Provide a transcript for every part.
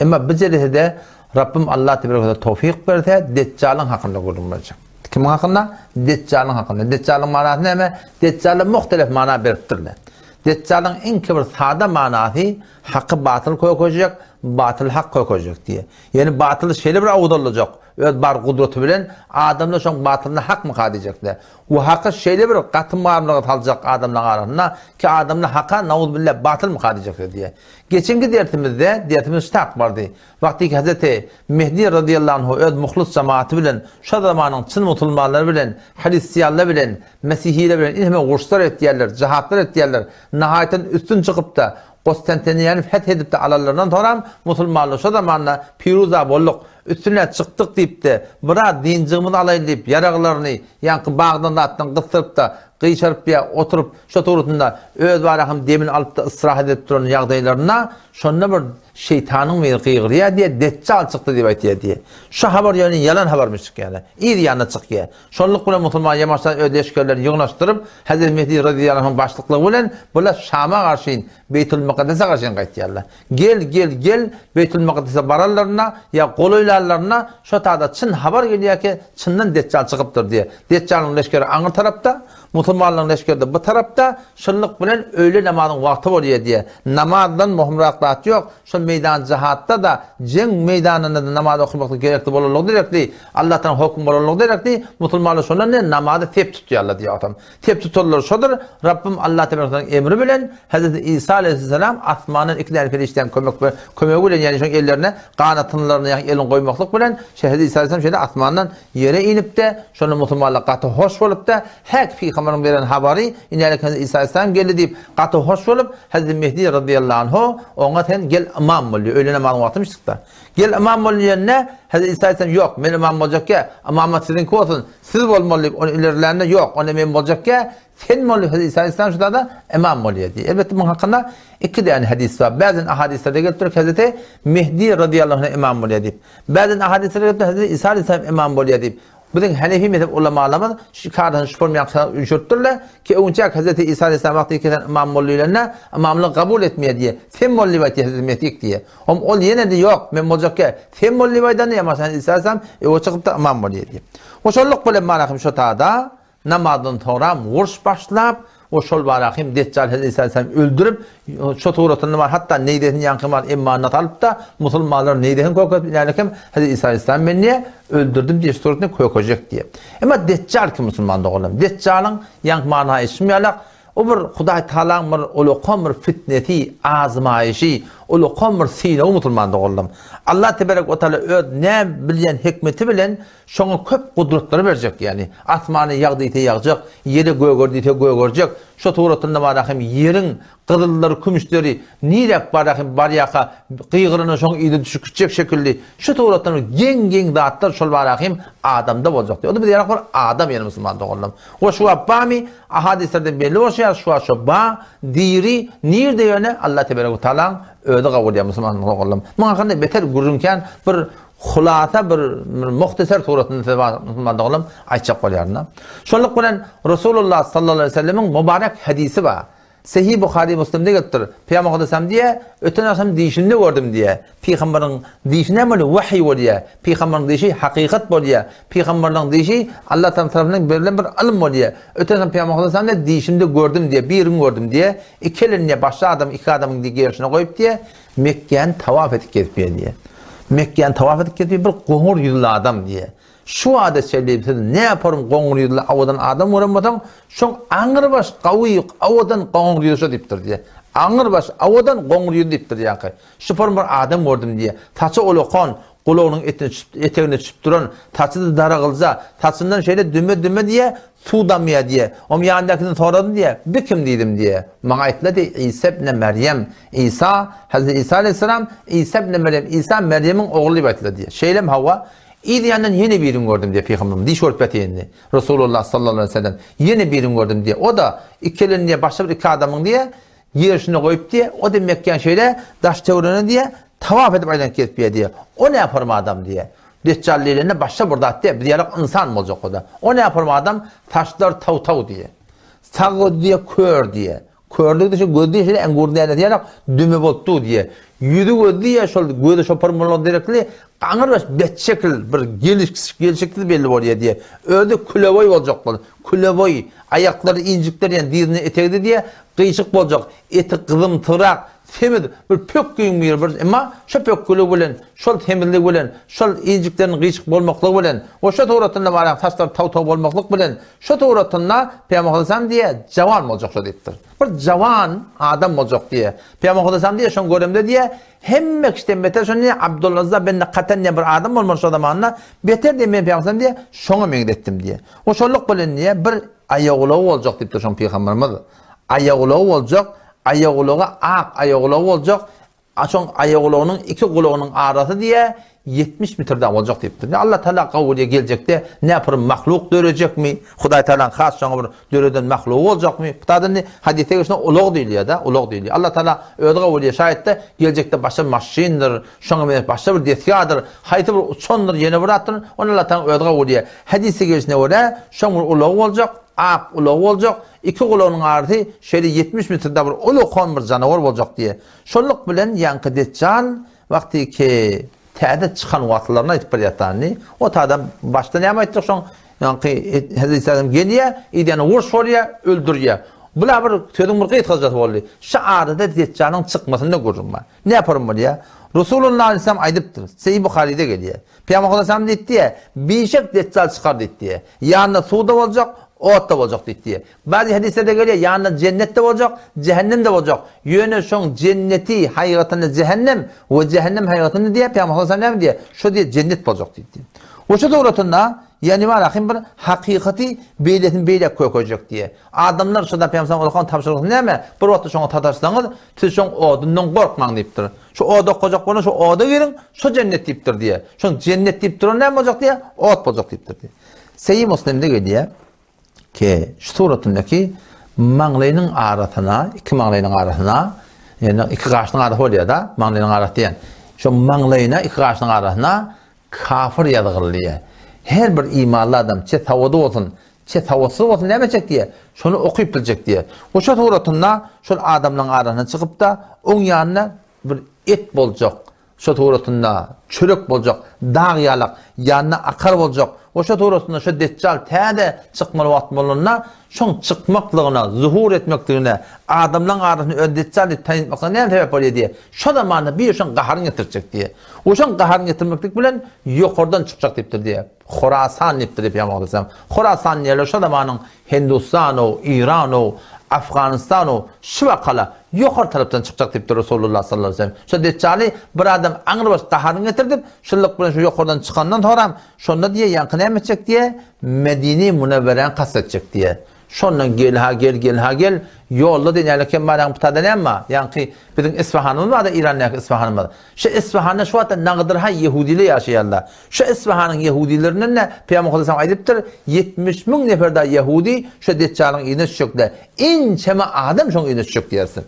Emma bu jelesede Rabbim Allah tebaraka we towfyk berse Deçjalyň hakynda gürrüň berjek. Kimiň hakynda? Deçjalyň hakynda. Deçjalyň manasy näme? Deçjala muhtelef mana beripdirler. Deçjalyň iň bir sada manasy haky batyl kökejek, batyly hak kökejek diýe. Ýöne batyly şeýle bir awzallajak, öz bar gudraty bilen adamlar şoň batylyny hakmyka diýjekler. We haky şeýle bir gatym-garymlyga saljak adamlaryň arasynda ki adamlar haka nauzubilla batylmyka diýjekler diýe. Geçenki dersimizde dersimiz ştak bardy. Wagtyky Hezreti Mehdi razyýallahu anhu öz muhlys jemaaty bilen şo zamanyň çyn musulmanlary bilen, hristianlar bilen, mesihiler bilen inheme uruşlar etýärler, jihatlar etýärler. Nahaýatdan üstün çykypda Kostantiniýany feth edipde alanlaryndan soňram musulmanlar şo zamanda piruza bolduk, üstüne çykdyk diýipde, biraz dynjygymyzy alaýyn diýip ýaraglaryny ýaňky bagdan zatdan gysdyrypda, gyşaryp ýa oturyp şo suratynda öz baraham demini alypda ystrahat edip duran ýagdaýlarynda şonda bir şeýtanyň biri gygyrýar diýýär, Deçjal çykdy diýip aýtýar diýýär. Şo habar ýöne ýalan habarmyş çykýar. Yz ýanyna çykýar. Şonluk bilen musulman ýamaşdan öz leşgerlerini ýygnaşdyryp, Hezreti Mehdi razyýallahu anhuň başlyklygy bilen bular Şama garşyn, Beýtülmukaddese garşyn gaýtýarlar. Gel, gel, gel, Beýtülmukaddese baranlarynda ýa golaýlanlarynda şo taýda çyn habar gelýär ki, çyndan Deçjal çykypdyr diýe. Deçjalyň leşgeri aňry tarapda, musulmanlaryň leşgeri-de bu tarapda, şunluk bilen öýle namazyň wagty bolýar diýe. Namazdan möhümräk zat ýok. Şol meýdan jihatda-da, jeň meýdanynda-da namaz okamaklyk gerekli bolanlygy derekli, Allahdan hokm bolanlygy derekli, musulmanlar şondan ne namazy sep tutýarlar diýýär atam. Sep tutanlar şodur, Rabbym Allah tebaraka emri bilen Hezreti Isa aleyhisselam asmandan iki däne perişdäniň kömek kömegi bilen ýagny şoň ellerine ganatynlaryna ýagny elini goýmaklyk bilen Hezreti Isa aleyhisselam şeýle asmandan ýere inipde, şonda musulmanlar gaty hoş bolupda, häk pygamberiň beren habary inälik Hezreti Isa aleyhisselam geldi diýip gaty hoş bolup, Hezreti Mehdi razyýallahu anhu oňa sen gel ymam bol diýip öýle namazyň wagtymyş çykda. Gel ymam bol diýende, Hezreti Isa aleyhisselam ýok, men ymam boljakkä, ymamat siziňki bolsun, siz bolmaly diýip ony ilerlände, ýok, onda men boljakkä, sen bol diýip Hezreti Isa aleyhisselam şurada ymam bolýar diýip. Elbetde muň hakynda iki däne hadys bar. Bäzin ahadyslarda gelip dur ki Hezreti Mehdi razyýallahu anhu ymam bolýar diýip. Bäzin ahadyslarda gelip dur Hezreti Isa aleyhisselam ymam bolýar diýip. Biziň Hanefi mezhep ulamalarymyz şu kadasyny şu form ýaňky üýşürtdirler ki, öňçäk Hezreti Isa aleyhisselam wagty kesen ymam bol diýlende, ymamlygy kabul etmeýär diýe. Sen bol diýip aýtýar Hezreti Mesih diýe. Om ol ýene-de ýok, men boljak ýa, sen bol diýip aýdanda, ýa Hezreti Isa aleyhisselam öňe çykyp-da ymam bolýar diýe. Hoşallyk bilen Malahym şo tada Namazdan soňram uruş başlap, we şol bara hem Deçjal Hezreti Isa aleyhisselam öldürip, şo suratynda bar, hatda neýzesini ýaňky mal emmanyna salyp-da, musulmanlar neýzesini kökezip inälik hem Hezreti Isa aleyhisselam men diýe, öldürdim diýe şu suratynda kökejek diýe. Emma Deçjal kim musulman doganlarym? Deçjalyň ýaňky manyna eşitdim ýalak, o bir Hudaý Tagalaň bir ulakan bir fitnesi, azmaýyşy, ulakan bir synagy musulman doganlarym. Allah teberek we taala öz näme bilýän hikmeti bilen Şoňa köp gudratlar berjek, ýagny, asmana ýag diýse ýagjak, ýere göger diýse gögerjek, şo suratynda bara hem ýeriň gyzyllary, kümüşleri niräk bara hem barýaka gygyrana şoň yzy düşüp gitjek şekilli, şu suratdan geň-geň zatlar şol bara hem adamda boljak diýýär. O-da biz ýaly bir adam ýaly musulman doganlarym. We şu wagt bamy? Ahadyslardan belli bolşy ýaly şu wagt şo ba, diri, nirde ýöne Allah teberek we taalaň özi gowurýar musulman doganlarym. Muň hakynda beter gürrüň kän bir Hulasa bir muhtasar suratynda size musulman doganlarym aýtjak bolýaryn. Şonluk bilen Resulullah sallallahu aleyhi ve sellemiň mübarek hadisi bar. Sahih Buhari Müslimde gelipdir. Pygamber Aleyhisselam diýe, öten agşam dişimde gördüm diýe. Pygamberiň dişi näme bolýar? Wahiý bolýar. Pygamberiň dişi hakykat bolýar. Pygamberliň dişi Allah Taala tarapyndan berlen bir ylym bolýar. Öten agşam Pygamber Aleyhisselam diýe, dişimde gördüm diýe, birini gördüm diýe. Iki elini diýe, başga adam iki adamyň diýe gerşine goýup diýe. Mekgäni tawaf edip gezip ýör diýýär. Mekgäni tawaf edip gezip ýör bir goňur ýüzli adam diýýär. Şu wada çenli siz näporum goňur ýüzli owadan adam gören bolsaň, şoň aňrybaş gawy owadan goňur ýüzli şo diýipdir diýýär. Aňrybaş owadan goňur ýüzli diýipdir ýaňky. Şu porum bir adam gördüm diýýär. Saçy ulakan, gulagynyň etine düşüp, etegine düşüp duran, saçy-da daragylja, saçyndan şeýle düme-düme diýýär, Suw damýar diýýär. Onuň ýanyndakydan soradym diýýär. Bi kim diýdim diýýär. Maňa aýtdylar diýýär, Isa ibn Merýem. Isa, Hezreti Isa aleýhissalam, Isa ibn Merýem, Isa Merýemiň ogly diýip aýtdylar diýýär. Şeýlemi hawa? Yz ýanyndan ýene birini gördüm diýýär pygamberimiz. Diş görüp ýatyr indi. Resulullah sallallahu aleýhi we sellem. Ýene birini gördüm diýýär. O-da iki elini diýýär, başga bir iki adamyň diýýär, gerşine goýup diýýär. O-da Mekgäni şeýle daş-töweregine diýýär, tawaf edip aýlanyp gezip ýör diýýär. O näforma adam diýýär. Deçjal diýlende başga bir zat diýýär, biz ýalak ynsan boljak o-da. O näforma adam, saçlar taw-taw diýýär. Sag gözi diýýär, kör diýýär. Körlük diýse gözi diýse engur dänesi ýalak düme bolup dur diýýär. Ýüzi gözi diýýär şol gözi şopar bolmak derekli gaňyrbaş bet şekil bir gelşiksiz belli bolýar diýýär. Özi küleboý boljak bol. Küleboý, aýaklary injikler ýa dyzyny etegidi diýýär, gyşyk boljak, eti gyzymtygrak, semiz bir pökgiň biri bir emma şo pökgüligi bilen, şol semizligi bilen, şol injikleriniň gyşyk bolmaklygy bilen we şo suratynda barýan saçlary taw-taw bolmaklyk bilen şo suratynda Pygamber Aleyhisselam diýýär, jawan boljak şo diýipdir. Bir jawan adam boljak diýýär. Pygamber Aleyhisselam diýýär, şoň göremde diýýär, hemme kişiden beter şony diýýär, Abduluzza bin Katan diýen bir adam bolmaly şo zamanda, beter diýýär, men Pygamber Aleyhisselam diýýär, şoňa meňzetdim diýýär. We şonluk bilen diýýär, bir aýagulagy boljak diýipdir şoň Pygamberimiz. Aýagulagy boljak, aýagulagy ak aýagulagy boljak, a şoň aýagulagynyň iki gulagynyň arasy diýýär, 70 metr dagy boljak diýipdir. Indi Allah Tagala gowy bilýär geljekde näpir mahluk dörejekmi, Hudaý Tagalaň has şoňa bir döreden mahlugy boljakmy? Bu taýda indi hadysda geçen ulag diýilýär-de, ulag diýilýär. Allah Tagala özi gowy bilýär, şaýatda geljekde başga maşyndyr, şoňa meňzeş başga bir desgadyr, haýsy bir uçandyr, ýene bir zatdyr, ony Allah Tagala özi gowy bilýär. Hadysda gelşine görä, şoň bir ulagy boljak, ak ulagy boljak, Iki gulagynyň arasy şeýle 70 metrde bir ulakan bir janawar boljak diýýär. Şonluk bilen ýaňky Deçjal wagty ki täze çykan wagtlaryny aýdyp berýär indi. O adam başda näme aýtdyk şoň ýaňky Hezreti Adam gelýär, ýene uruş bolýar, öldürýär. Bular bir sözüň bir gysgajasy boldy. Şu arada Deçjalyň çykmasynda gürrüň bar. Ne porun bolýar? Resulullah aleyhisselam aýdypdyr. Sahih Buharyda gelýär. Pygamber aleyhisselam diýdi, Bişek Deçjal çykar diýdi. Ýanynda suw-da boljak, ot-da boljak diýdi. Bäzi hedislerde gelýär, ýanynda jennet-de boljak, jähennem-de boljak. Ýöne şoň jenneti haýygatynda jähennem we jähennem haýygatynda diýýär, Pygamber aleyhisselam näme diýýär? Şo diýýär, jennet boljak diýdi. We şu suratynda, ýagny bar ahym bir hakykaty beýlesini beýläk kökejek diýýär. Adamlar şoda Pygamber aleyhisselam okaň tabşyrygy näme? Bir wagtda şoňa sataşsaňyz, siz şoň odundan gorkmaň diýipdir. Şu oda okajak bolan şu oda giriň, şu jennet diýipdir diýýär. Şoň jennet diýip duran näme boljak diýýär? Ot boljak diýipdir diýýär. Seýi Muslimde gelýär ki, şu suratyndaky maňlaýynyň arasyna, iki maňlaýynyň arasyna, ýagny iki gaşynyň arasy bolýar-da, maňlaýynyň arasy diýen. Şu maňlaýyna, iki gaşynyň arasyna kafir ýazgyly diýýär. Her bir imanly adam, çe sawady bolsun, çe sawatsyz bolsun näme etjek diýýär? Şony okyp biljek diýýär. We şo suratynda şol adamlaryň arasyna çykyp-da, oň ýanynda bir et boljak, şo suratynda çörek boljak, dag ýalak, ýanynda akar boljak. We şo suratynda şo Deçjal täze çykmaly wagt bolanda, şoň çykmaklygyna, zuhur etmekligine, adamlaryň arasynda özüni Deçjal diýip tanytmaklygyna näme sebäp bolýar diýýär. Şo zamanda bir şoň gaharyny getirjek diýýär. We şoň gaharyny getirmeklik bilen ýokardan çykjak diýipdir diýýär. Horasan diýipdir diýip ýaňy aýtsam. Horasan diýerler şo zamanyň Hindustanow, Iranow, Afganystanow şu wakala ýokary tarapdan çykjak diýipdir Resulullah sallallahu aleýhi we sellem. Şo Deçjaly bir adam aňrybaş gaharyny getirdip, şuluk bilen şu ýokardan çykandan soram, şonda diýýär, ýaňky näme etjek diýýär, Medine-i Münewweräni kast etjek diýýär. Şondan gel-ha gel, gel-ha gel, ýolda diýen ýaly kem bar, ýaňky bu näme bar? Ýaňky biziň Isfahanymyz bar-da, Irandaky Isfahanymyz. Şu Isfahanda şu wagtda nagdyrha ýehudiler ýaşaýarlar. Şu Isfahanyň ýehudilerinden-de Pygamber Aleyhisselam aýdypdyr, 70 müň nefer dagy ýehudi şu Deçjalyň yzyna düşjekler. Ençeme adam şoň yzyna düşjek diýersiň.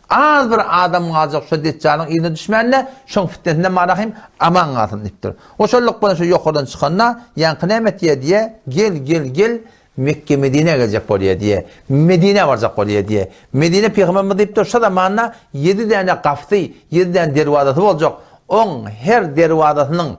Az bir adam galjak şu Deçjalyň yzyna düşmände, şoň fitnesinden marahym aman galsyn diýipdir. Oşallyk bilen şu ýokardan çykanda, ýaňky näme etýär diýýär, gel, gel, gel, Mekge-Medinä geljek bolýar diýýär. Medinä barjak bolýar diýýär. Medine pygamberimiz diýipdir, şo zamanda ýedi däne gapysy, ýedi däne derwazasy boljak. Oň her derwazasynyň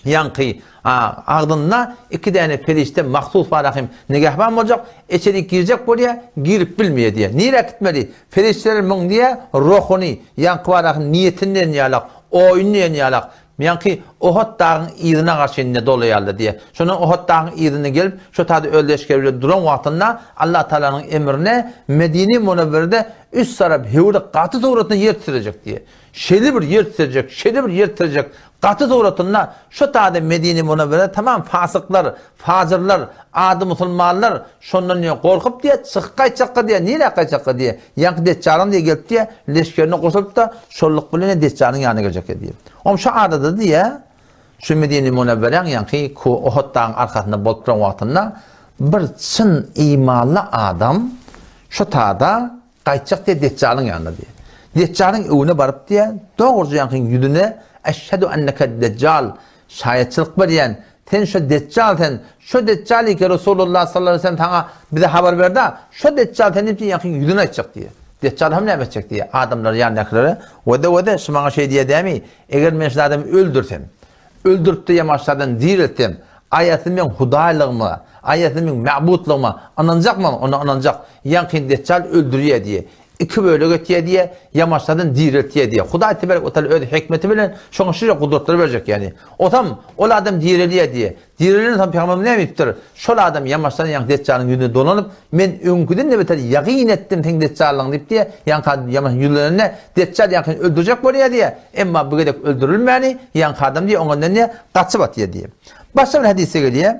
ýaňky agzynda iki däne perişde mahsus bar ahim nigähban boljak. Içerik girjek bolýar, girip bilmeýär diýýär. Nirä gitmeli? Perişdeler muň diýýär, ruhuny, ýaňky bar ahim niýetini diýen ýalak, oýuny diýen ýalak, Ýaňky Ohot dagyň yzyna garşy indi dolaýarlar diýýär. Şondan Ohot dagyň yzyna gelip, şo taýda öz leşgeri bilen duran wagtynda Allah Tagalanyň emrine Medine-i Münewwerede üç tarap höwri gaty suratynda ýer titrejek diýýär. Şeýle bir ýer titrejek, şeýle bir ýer titrejek, gaty suratynda şo taýda Medine-i Münewwerede tamam fasyklar, fajyrlar, ady musulmanlar şondan diýýär gorkup diýýär, çykyp gaýtjakka diýýär, nirä gaýtjakka diýýär. Ýaňky Deçjalyň diýýär gelip diýýär, leşgerine goşulyp-da, şolluk bilen Deçjalyň ýanyna geljek diýýär. Oň şu arada diýýär, şu Medine-i Münewweräň ýaňky Uhud dagyň arkasynda bolup duran wagtynda bir çyn imanly adam şu tada gaýtjak diýýär Deçjalyň ýanyna diýýär. Deçjalyň öwüne baryp diýýär, dogruja ýaňkyň ýüzüne Eşhedü enneke Deçjal, şaýatçylyk berýän, sen şu Deçjal sen, şu Deçjal eke Resulullah sallallahu aleýhi we sellem saňa bize habar berdi-a, şu Deçjal sen diýip ýaňkyň ýüzüne aýtjak diýýär. Deçjal hem näme etjek diýýär, adamlar ýanyndakylara, Wede-wede, şu maňa şeý diýýär dämi, eger men şu adamy öldürsem, öldürip-de ýamaşlardan direltsem, aýasy meň hudaýlygyma, aýasy meň mäbutlygyma ynanjakmy, onda ynanjak, ýaňky Deçjal öldürýär diýýär. Iki bölek etýär diýýär, ýamaşlardan direltýär diýýär. Hudaý tebarek we taala öz hikmeti bilen şoňa şunça gudratlary berjek ýagny. Otam, ol adam direlýär diýýär. Direlen soň pygamberimiz näme diýipdir? Şol adam ýamaşdan ýaňky Deçjalyň ýüzüne dolanyp, Men öňküden-de beter ýagyn etdim seň Deçjallygyňy diýip diýýär. Ýaňky adam ýamaşdan ýüzlenende, Deçjal ýaňkyny öldürjek bolýar diýýär. Emma bu gezek öldürilmäni, ýaňky adam diýýär, oňa diýýär, gaçyp atýar diýýär. Başga bir hadysda gelýär.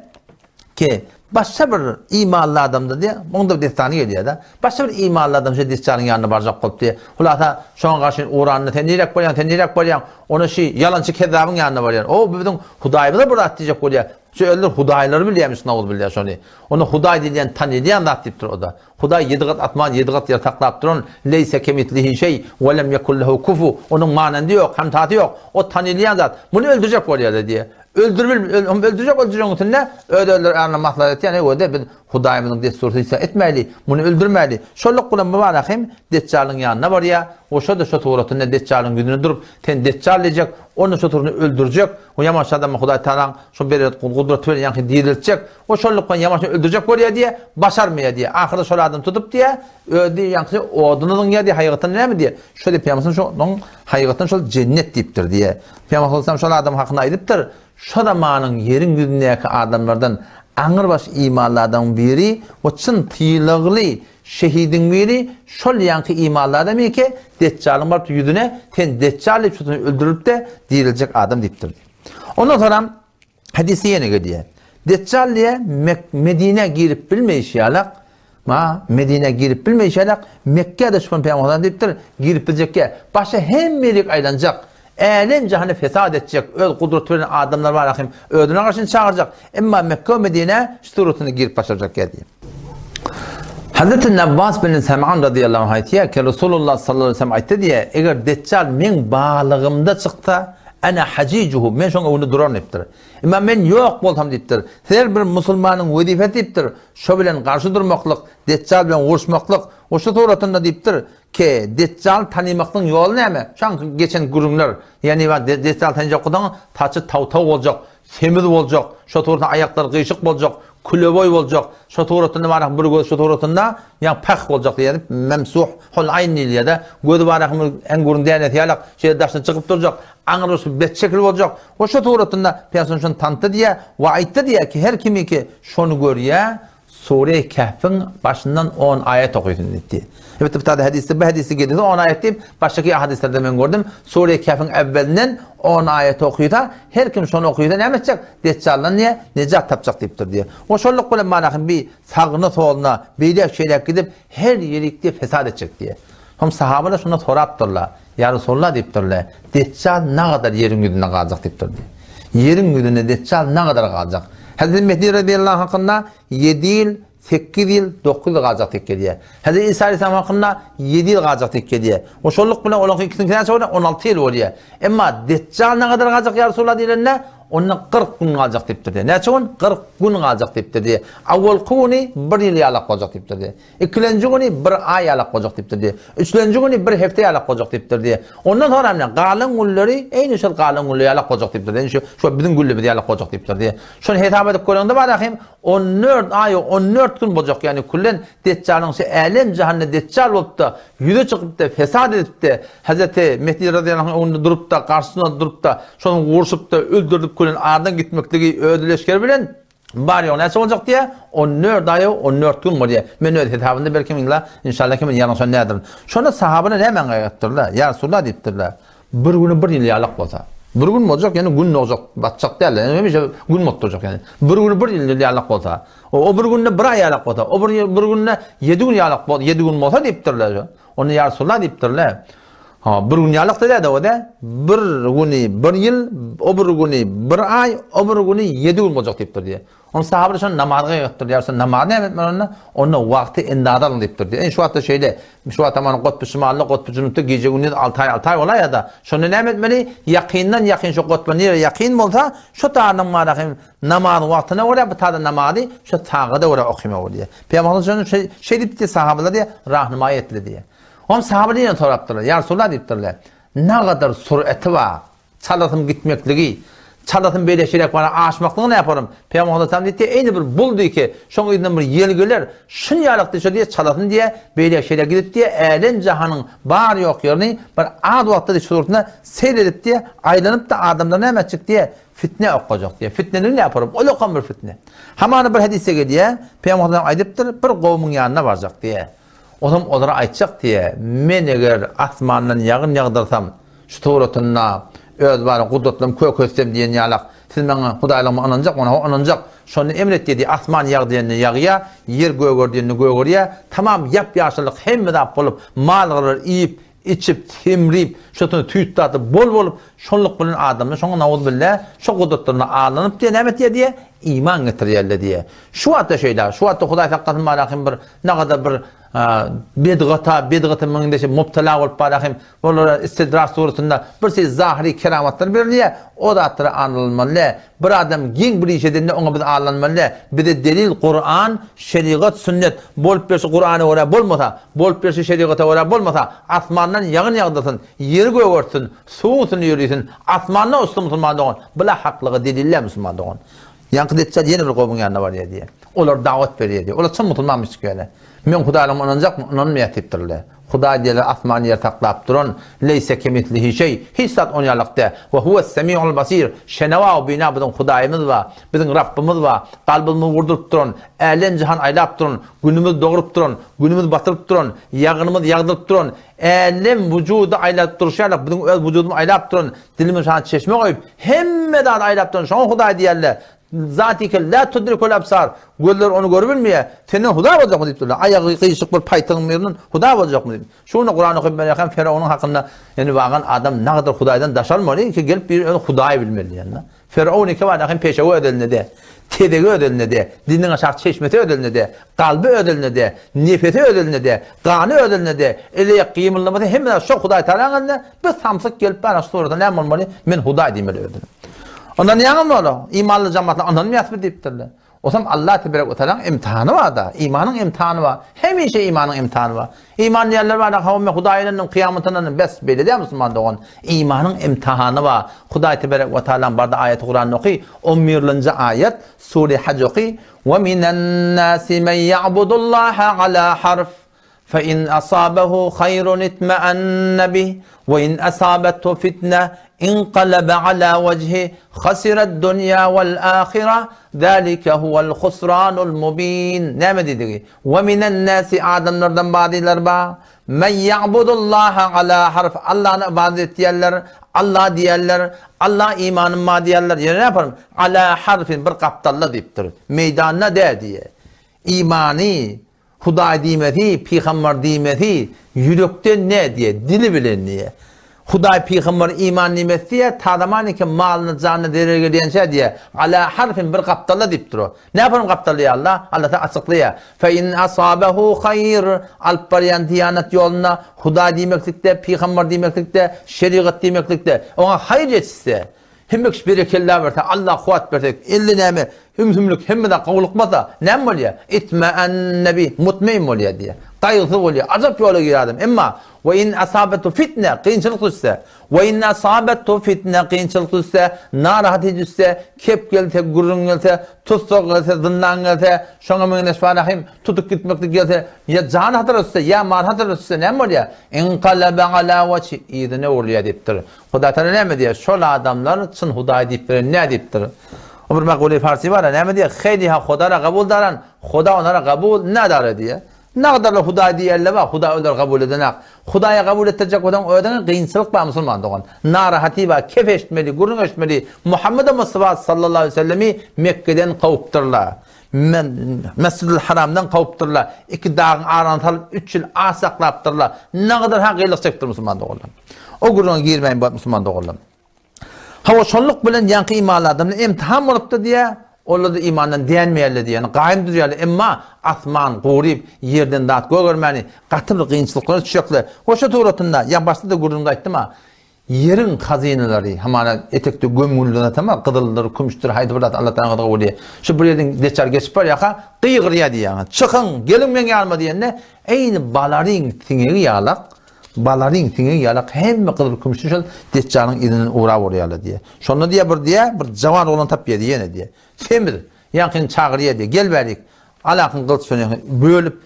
Ki, başga bir imanly adamda diýýär, munuň-da bir dessany gelýär-de. Başga bir imanly adam şeý Deçjalyň ýanyna barjak bolup diýýär. Hulasa, şoňa garşy ugranda, sen niräk barýaň, sen niräk barýaň? Onda şi ýalançy kezzabyň ýanyna barýar. O, bu biziň Hudaýymyza bir zat diýjek bolýar. Şu öldür hudaýlary bilýärmiş, nauzubilla şony. Onda Hudaý diýilýän tanylýan zat diýipdir o-da. Hudaý ýedi gat asman, ýedi gat ýer saklap duran, leýse kemislihi şeý, we lem ýekun lehu kufu, onuň manandy ýok, hemtasy ýok. O tanylýan zat. Muny öldürjek bolýar-da diýýär. Öldürbil, hem öldürjek öldürjegiň üstünde öz-özleri arasynda maslahat etýär, eý, biz Hudaýymyzyň dessuryny isýan etmäýli, muny öldürmäýli. Şonluk bilen Mubarak hem Deçjalyň ýanyna barýar we şo-da şo suratynda Deçjalyň ýüzüne durup, Sen Deçjal diýjek, onda şo suratynda öldürjek we ýamanşy adamy Hudaý Tagalaň şo beren gudraty bilen ýaňky diriltjek we şonluk bilen ýamanşyny öldürjek bolýar diýýär, başarmaýar diýýär. Ahyrda şol adamy tutup diýýär, özi ýaňky oduna zyňýar diýýär, haýygatdan näme diýýär? Şo diýip Pygamberimiz şonuň haýygatdan şol jennet diýipdir diýýär. Pygamber sallallahu aleyhi ve sellem şol adam hakynda aýdypdyr, Şo zamanyň ýeriň ýüzündäki adamlardan aňrybaş imanly adamyň biri we çyn sylagly şehidiň biri şol ýaňky imanly adam eke, Deçjalyň baryp ýüzüne, Sen Deçjal diýip şuny öldürilip-de diriljek adam diýipdir. Ondan soňam hadysda ýene gelýär. Deçjal diýýär, Medinä girip bilmeýşi ýalak, Ma, Medinä girip bilmeýşi ýalak, Mekgä-de şupan pygamberimiz diýipdir, girip biljekkä, başa hemme ýerik aýlanjak, älem-jahany fesat etjek, öz gudraty bilen adamlar bar hem özüne garşyny çagyrjak, emma Mekge we Medinä şu suratynda girip başarjak diýýär. Hazreti Newwas bin Sem'an radyýallahu anh aýtýar ki, Resulullah sallallahu aleýhi we sellem aýtdy diýýär, eger Deçjal meň balygymda çyksa, ene hajijuhu, men şoň öňünde duraryn diýipdir. Emma men ýok bolsam diýipdir. Her bir musulmanyň wezipesi diýipdir, şo bilen garşy durmaklyk, Deçjal bilen uruşmaklyk. We şu suratynda diýipdir, ki, Deçjaly tanymaklygyň ýoly näme? Şaňky geçen gürrüňler, ýagny Deçjaly tanyjak bolsaň, saçy taw-taw boljak, semiz boljak, şo suratynda aýaklary gyşyk boljak, küleboý boljak, şo suratynda barak bir gözi şo suratynda, ýagny päh boljak diýýär, memsuh hol aýn diýilýär-de, gözi barak bir äňgüriň dänesi ýalak, şeýle daşyna çykyp durjak, aňrysy bet şekil boljak. We şo suratynda Pygamberimiz şony tanytdy diýýär we aýtdy diýýär ki, her kimiki şony görýär, Sure-i Kehfiň başyndan on aýat okysyn diýdi. Elbetde bu taýda hadysda bu hadysda geldi on aýat diýip, başgaky hadyslerde men gördüm. Sure-i Kehfiň äwwelinden on aýat okysa, her kim şony okysa näme etjek? Deçjaldan diýe, nejat tapjak diýipdir diýe. We şonluk bilen manahym bi sagyna soluna, beýläk şeýläk gidip, her ýerikde fesat etjek diýe. Soň sahabalar şondan sorapdyrlar. Ýa Resulallah diýipdirler, Deçjal nagadar ýeriň ýüzünde galjak diýipdir. Ýeriň ýüzünde Deçjal nagadar galjak. Hezreti Mehdi razyýallahu anh hakynda ýedi ýyl, sekiz ýyl, dokuz ýyl galjak diýip gelýär. Hezreti Isa aleyhisselam hakynda ýedi ýyl galjak diýip gelýär. We şonluk bilen olaryň ikisiniňki näçe bolýar? 16 ýyl bolýar. Emma Deçjal nagadar galjak ýa Resulallah diýlende, onda 40 gün galjak diýipdir. Näçe gün? 40 gün galjak diýipdir. Awalky güni bir ýyl ýalak boljak diýipdir. Ikilenji güni bir aý ýalak boljak diýipdir diýýär. Üçlenji güni bir hepde ýalak boljak diýipdir diýýär. Ondan soňra ine, galan günleri eýni şol galan günler ýalak boljak diýipdir. Ýani şu, şu biziň günlerimiz ýalak boljak diýipdir diýýär. Şony hesap edip göreňde bar ahim, 14 aý we 14 gün boljak. Ýani küllen Deçjalyň şu älem-jahanda Deçjal bolup-da, ýüze çykyp-da, fesat edip-de, Hezreti Mehdi razyýallahu anh öňünde durup-da, garşysynda durup-da, şonuň urşup-da, öldürilip külen aradan gitmekligi öz leşgeri bilen Bar ýogy näçe boljak diýýär? On dört aý on dört gün bolýar. Men öz hesabymda belki illa inşallah ki men ýalňyşan däldirin. Şonda sahabalar näme aýtdypdyrlar? Ýa Resulallah diýipdirler. Bir güni bir ýyl ýalak bolsa. Bir gün boljak, ýöne gün dogjak, batjak däl. Ýöne hemişe gün bolup durjak ýöne. Bir güni bir ýyl ýalak bolsa. O, o bir günde bir aý ýalak bolsa, o bir, bir günde ýedi gün ýalak bol, ýedi gün bolsa diýipdirler. Onda ýa Resulallah diýipdirler. Ha, bir gün ýalak däldi o da. Bir güni bir ýyl, o bir güni bir aý, o bir güni ýedi gün boljak diýipdir diýýär. Onda sahabalar şony namaza gaýgypdyr. Ýa Resulallah namaz näme etmeli onda? Onda wagty endaza alyň diýipdir diýýär. Indi şu wagtda şeýle, şu wagtda mana gotby şimalda, gotby junupda gije gündiz 6 aý 6 aý bolaýada. Şonda näme etmeli? Ýakyndan ýakyn şu gotba nire ýakyn bolsa, şu taýdan mana hem namaz wagtyna görä bu taýda namazy şu sagada görä okamaly bolýar. Pygamberimiz şony şeýdip diýip sahabalar diýýär, rahnumaý etdi diýýär. Oňa sahabalar ýene sorapdyrlar. Ýa Resulallah diýipdirler. Nagadar sureti bar. Çalasyn gitmekligi, çalasyn beýle şeýläk bara aşmaklygy näparym? Pygamber aleyhisselam diýdi, eýni bir bul diý ki, şoň yzyndan bir ýel geler, şun ýalak diý şo diýe çalasyn diýe, beýle şeýle gidip diýe, älem jahanyň bar ýok ýerini bir az wagtda diý şuratynda seýr edip diýe, aýlanyp-da adamlar näme etjek diýe, fitne okajak diýe. Fitneligi näparym? Ol okam bir fitne. Hamana bir hadysda gelýä, Pygamber aleyhisselam aýdypdyr, bir gowumyň ýanyna barjak diýe. Onam olara aýtjak diýe, Men eger asmandan ýagyn ýagdyrsam, şu suratynda öz bar gudratlarymy kökezsem diýen ýalak, siz maňa Hudaýlygyma ynanjak, ony hawa ynanjak. Şonda emr et diýdi, asman ýag diýende ýagýa, ýer göger diýende gögerýä, tamam ýap-ýaşyllyk hemme zat bolup, mal-gyrar iýip, içip, semrip, şotan süýt dadyp, bol bolup, şonluk bilen adamlar şoňa nauzubilla, şo gudratlaryna aldanyp diýe, näme etýär diýe, iman getirýärler diýe. Şu wagtda şeýle, şu wagtda Hudaý saklasyn barahym bir nagadar bir bedgata, bedgata meňzeşe mubtala bolup barahym, olara istidraç suratynda bir şey zahyry keramatlar berilýär, o zatlara aldanmaly däl. Bir adam geň bir iş edende oňa biz aldanmaly däl. Bize delil Kuran, şerigat, sünnet bolup berşi Kurana görä bolmasa, bolup berşi şerigata görä bolmasa, asmandan ýagyn ýagdyrsyn, ýeri gögertsin, suwuň üstünde ýörisin, asmanda uçsun musulman dogan, bula haklyga delil däl musulman dogan. Ýaňky Deçjal ýene bir gowuň ýanyna barýar diýýär. Olar dawat berýär diýýär. Olar çyn musulmanmyş ýöne. Meň Hudaýlygyma ynanjakmy? Ynanmaýar diýipdirler. Hudaý diýerler asmany ýeri saklap duran, leýse kemislihi şeý, hiç zat on ýalak däl. We huwes semiul basir, şenewa we bina biziň Hudaýymyz bar, biziň Rabbymyz bar, kalbymyzy urduryp duran, älem-jahan aýlap duran, günümizi dogrup duran, günümizi batyryp duran, ýagynymyzy ýagdyryp duran, älem wujudy aýlap durşy ýalak biziň öz wujudymyzy aýlap duran, dilimizi şana çeşme goýup, hemme zady aýlap duran şoňa Hudaý diýerler. Zatike la tudrikul absar, gözler ony görübilmeýär, senden Hudaý boljakmy diýipdirler. Aýagy gyşyk bir paýtygyň birinden Hudaý boljakmy diýip. Şu günde Kuran okyp berýärkäm Ferownyň hakynda indi bagan adam nagadyr Hudaýdan daşalmaly ki gelip biri özi Hudaý bilmeli diýende. Ferowny ki bar hem peşewi öz elinde de, tezegi öz elinde de, diliniň aşak çeşmesi öz elinde de, kalby öz elinde de, nefesi öz elinde de, gany öz elinde de, eli-aýak gymyldamasy hemme zat şo Hudaý Tagalaň elinde, bir samsyk gelip bar şu surata näme bolmaly, men Hudaý diýmeli özüne. Ondan ýaňy bola, imanly jamaatlar ynanmaýasmy diýipdirler. Osam Allah teberek we taalaň imtihany bar-da, imanyň imtihany bar. Hemişe imanyň imtihany bar. Iman diýenler bar-da, hawa men Hudaýa ynandym, kyýamata ynandym, bes, beýle däl musulman dogan. Imanyň imtihany bar. Hudaý teberek we taalaň barda aýaty Kuranda oky, on birlenji aýat, Sure Haj oky, Ve minen nasi men ya'budullaha ala harf. Fe in asabehu haýrun itmeenne bih, we in asabethu fitne inkalebe ala wejhi hasired dunýa wal ahire, zalike huwel husranul mubin. Näme diýdigi? We minen nasi adamlardan bazylar bar, men ýa'budullaha ala harf, Allany ybadat etýärler, Alla diýýärler, Alla imanym bar diýýärler, ýöne näme yaparyn? Ala harfin bir gapdalda diýipdir. Meýdanda däl diýýär. Imany Hudaý diýmesi, pygambar diýmesi ýürekden ne diýe, dili bilen diýe. Hudaý pygambar iman diýmesi diýe, tazamaniki malyna janyna zerer gelýänçä diýe, ala harfin bir gapdalda diýip dur. Näparyň gapdalda ýa Allah? Allah ta açyklaýar. Fe in asabehu haýr alyp barýan diýanat ýolunda Hudaý diýmeklikde, pygambar diýmeklikde, şerigat diýmeklikde oňa haýyr ýetişse, Hemme kişi berekella berse, Alla kuwwat berse, elde näme, ümsümlik, hemme zat gowlukmasa, näme bolýar? Itma'anne bi, mutmein bolýar diýýär. Gaýgysyz bolýar, ajap ýola girýär adam. Emma, we in asabetu fitne, kynçylyk düşse, we in asabetu fitne, kynçylyk düşse, narahaty düşse, kep gelse, gürrüň gelse, tussag gelse, zyndan gelse, şoňa meňzeş barahym, tutup gitmeklik gelse, ýa jany hatara düşse, ýa maly hatara düşse, näme bolýar? Inkalebe ala wajhi, yzyna öwrülýär diýipdir. Hudaýtagala näme diýýär? Şol adamlar çyn Hudaý diýip bilen nä diýipdir? O bir makule farsi bar, näme diýýär? Heyliha Hodara gabul daran, Hoda onlara gabul nadara diýýär. Nagadarlar Hudaý diýerler bar, Hudaý olary gabul edenak. Hudaýa gabul etdirjek bolsaň özüňe gynçylyk bar musulman dogan. Narahaty bar, kef eşitmeli, gürrüň eşitmeli. Muhammed Mustafa sallallahu aleyhi ve sellemi Mekgeden kowupdyrlar. Mesjidil Haramdan kowupdyrlar. Iki dagyň arasyna salyp üç ýyl aç saklapdyrlar. Nagadar ha gyýlyk çekipdir musulman doganlar. O gürrüňe girmäýin bu musulman doganlar. Hawa şonluk bilen ýaňky imanly adamlar imtihan bolupdyr diýä, olar-da imandan dänmeýärler diýä, ýagny gaýym durýarlar, emma asman guryp, ýerden zat gögermäni gaty bir kynçylyklara düşjekler. We şu suratynda, ýa başda-da gürrüňde aýtdym-a, Ýeriň hazynalary, hamana etekde gömgünli zatam bar, gyzyldyr, kümüşdir, haýsy bir zat Allatagalaň gyzygy bolýar. Şu bir ýerden deçjal geçip barýarka, gygyrýar diýýär. Çykyň, geliň meň ýanyma diýende, eýni balaryň siňegi ýalak. Balaryň siňegi ýalak hemme gyzyl kümüşli şol Deçjalyň yzyndan ugrap urýarlar diýýär. Şonda diýýär bir diýýär, bir jawan oglan tapýar diýýär ýene diýýär. Semiz, ýaňkyny çagyrýar diýýär, gel bärik. Alakyň gylyç bilen bölüp,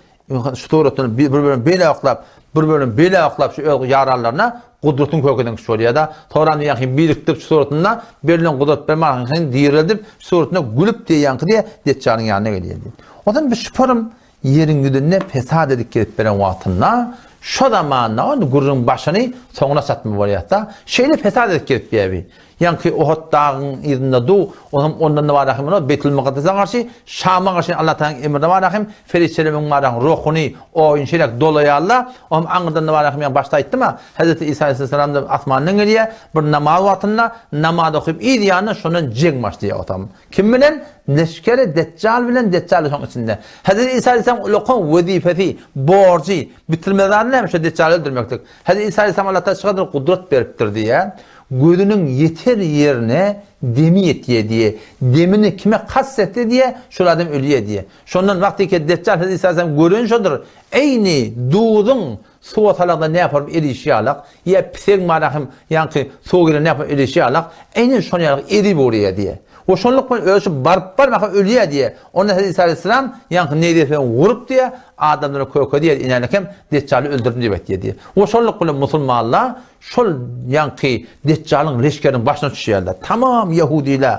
şu suratdan bir bölüm beýle oklap, bir bölüm beýle oklap şu öz ýaranlaryna gudratyň kökeden kişi bolýar-da. Soran ýaňky birikdirip şu suratynda berlen gudrat bilen maňa direldip, şu suratynda gülüp diýýär ýaňky diýýär, Deçjalyň ýanyna gelýär diýýär. Onsoň bir şuparym Ýeriň ýüzünde pesat edip gezip beren wagtynda, şo zamanda ony gürrüň başyny soňuna çatma bolýar-da. Şeýle pesat edip gezip ýerbi. Ýaňky Ohot dagyň yzynda du, onam ondan-da bar ahim ol Beýtül-Mukaddese garşy, Şama garşy Allatagalaň emrine bar ahim, perişdeleriň bar ahim ruhuny oýun şeýläk dolaýarlar, onam aňyrdan-da bar ahim ýaňy başda aýtdym-a, Hezreti Isa aleýhissalam-da asmandan gelýär, bir namaz wagtynda namaz okyp yz ýanyna şondan jeň başlaýar otam. Kim bilen? Leşgeri Deçjal bilen, Deçjal-da şoň içinde. Hezreti Isa aleýhissalamyň ulakan wezipesi, borjy, bitirmeli zady näme? Şo Deçjaly öldürmeklik. Hezreti Isa aleýhissalam Allatagala şu gadar gudrat beripdir diýýär. Gözüniň ýeter ýerine demi ýetýär diýýär. Demini kime kast etse diýýär, şol adam ölýär diýýär. Şondan wagtyky Deçjal Hezreti Isa aleýhissalam gören şodur. Eýni duzuň Suwa salanda näform erişi ýalak, ýa pisegiň barahym ýaňky suwa giren näform erişi ýalak, eýnen şon ýalak erip urýar diýýär. We şonluk bilen özi şu baryp barmaka ölýär diýýär. Onda Hezreti Isa aleýhissalam ýaňky neýzesi bilen urup diýýär, adamlara köke diýýär, inälik hem Deçjaly öldürdim diýip aýtýar diýýär. We şonluk bilen musulmanlar şol ýaňky Deçjalyň leşgeriniň başyna düşýärler. Tamam ýehudiler.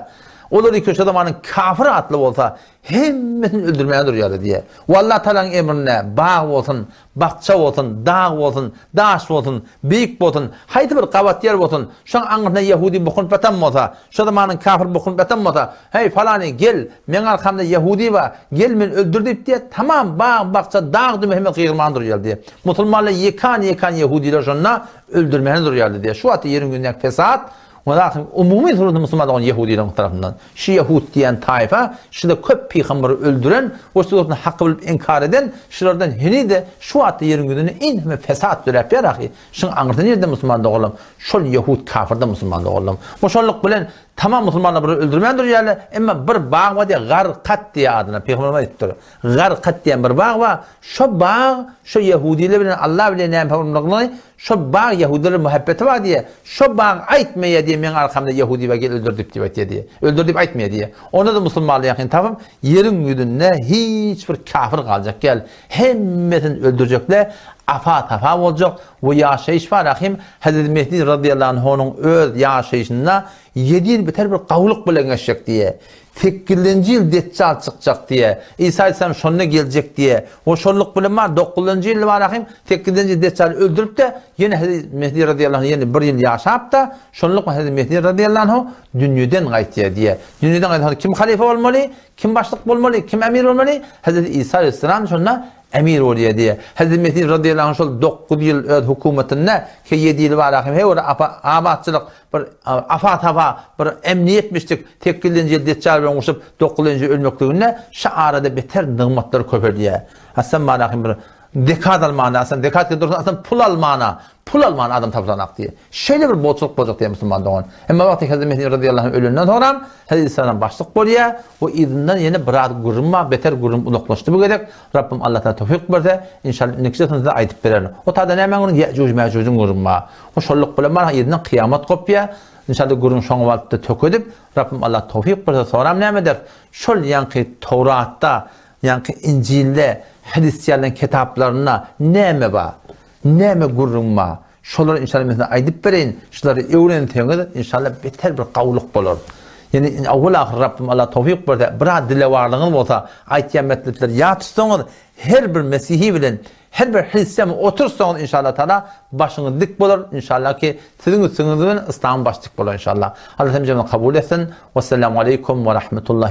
Olar iki şo zamanyň kafir atly bolsa hemmesini öldürmäge durýarlar diýýär. We Allah Tagalaň emrinde bag bolsun, Bakja bolsun, dag bolsun, daş bolsun, beýik bolsun, haýsy bir gabat ýer bolsun, şoň aňyrsynda ýehudi bukunyp ýatan bolsa, şo zamanyň kafir bukunyp ýatan bolsa, Heý, falany, gel, meň arkamda ýehudi bar, gel meni öldür diýip diýýär, tamam bag, bakja, dag düme hemme gygyrman durýar diýýär. Musulmanlar ýekan-ýekan ýehudiler şonda öldürmäne durýardy diýýär. Şu wagtda ýeriň ýüzündäki pesat, Walakin umumy suratda musulman dogan ýehudileriň tarapyndan. Şu ýehud diýen taýfa şuda köp pygamberi öldüren we şu suratda haky bilip inkar eden şulardan heniz-de şu wagtda ýeriň ýüzünde inheme fesat döräp ýör ahy. Şuň aňyrsy nirde musulman doganlarym? Şol ýehud kafirde musulman doganlarym. We şonluk bilen tamam musulmanlar bir öldürmän durýarlar. Emma bir bag bar diýýär Garkat diýýär adyna pygamberimiz aýdypdyr. Garkat diýen bir bag bar. Şo bag şo ýehudiler bilen Allah bilen näme pygamberiň Şo bag ýehudilere muhabbeti bar diýýär. Şo bag aýtmaýar diýýär, meň arkamda ýehudi bar, gel öldür diýip diýip aýtýar diýýär. Öldür diýip aýtmaýar diýýär. Onda-da musulmanlar ýakyn tapyp, ýeriň ýüzünde hiç bir kafir galjak däl. Hemmesini öldürjekler, afa-tafa boljak we ýaşaýyş bar ahim Hezreti Mehdi razyýallahu anhunyň öz ýaşaýşynda ýedi ýyl biter bir gawulyk bilen geçjek diýýär. Sekizinji ýyl Deçjal çykjak diýýär. Isa aleyhisselam şonda geljek diýýär. We şonluk bilen bar dokuzynjy ýylda bar ahim sekizinji ýyl Deçjaly öldürip-de ýene Hezreti Mehdi razyýallahu anh ýene bir ýyl ýaşap-da şonluk bilen Hezreti Mehdi razyýallahu anhu dünýeden gaýtýar diýýär. Dünýeden gaýdan soň kim halyfa bolmaly? Kim başlyk bolmaly? Kim emir bolmaly? Hezreti Isa aleyhisselam şonda emir bolýar diýýär. Hezreti Mehdi razyýallahu anh şol dokuz ýyl öz hökümetinde ki ýedi ýyl bar ahim her bir abatçylyk Bir afa-tafa, bir emniýetmişdik, sekizinji ýyl Deçjal bilen urşup, dokuzynjy ýyl ölmekliginde şu arada beter nygmatlar köpelýär. Aslan manahym bir zekat almana, aslan zekat gelip dursa, aslan pul almana, pul almana adam tapylanak diýýär. Şeýle bir bolçulyk boljak diýýär musulman dogan. Emma wagty Hezreti Mehdi razyýallahu anh ölenden soňram Hezreti Isadan başlyk bolýar we yzyndan ýene biraz gürrüň bar, beter gürrüň uzaklaşdy bu gezek. Rabbim Allah Taala towfyk berse, inşallah indiki sözde size aýdyp bererin. O taýda nämäň gürrüň? Ýejuj-mäjujiň gürrüňi bar. Hoşallyk bilen bar, yzyndan kyýamat gopýar. Inşallah gürrüň şoňa barypda tökedip, Rabbim Allah towfyk berse soram näme ederis? Şol ýaňky Towratda, ýaňky Injilde, hristianlaryň kitaplarynda näme bar? Näme gürrüň bar? Şolary inşallah men size aýdyp bereýin. Şulary öwrenseňiz inşallah beter bir gowulyk bolar. Ýöne owwel-ahyr Rabbim Allah towfyk berse, biraz dilewarlygyňyz bolsa, aýtýan metlipleri ýat tutsaňyz, her bir mesihi bilen Her bir hristian otursaňyz inşallah taala başyňyz dik bolar inşallah ki siziň üstüňiz bilen yslamyň başy dik bolar inşallah. Allah hemjemizi kabul etsin. Wesselamu aleýkum we rahmetullahi.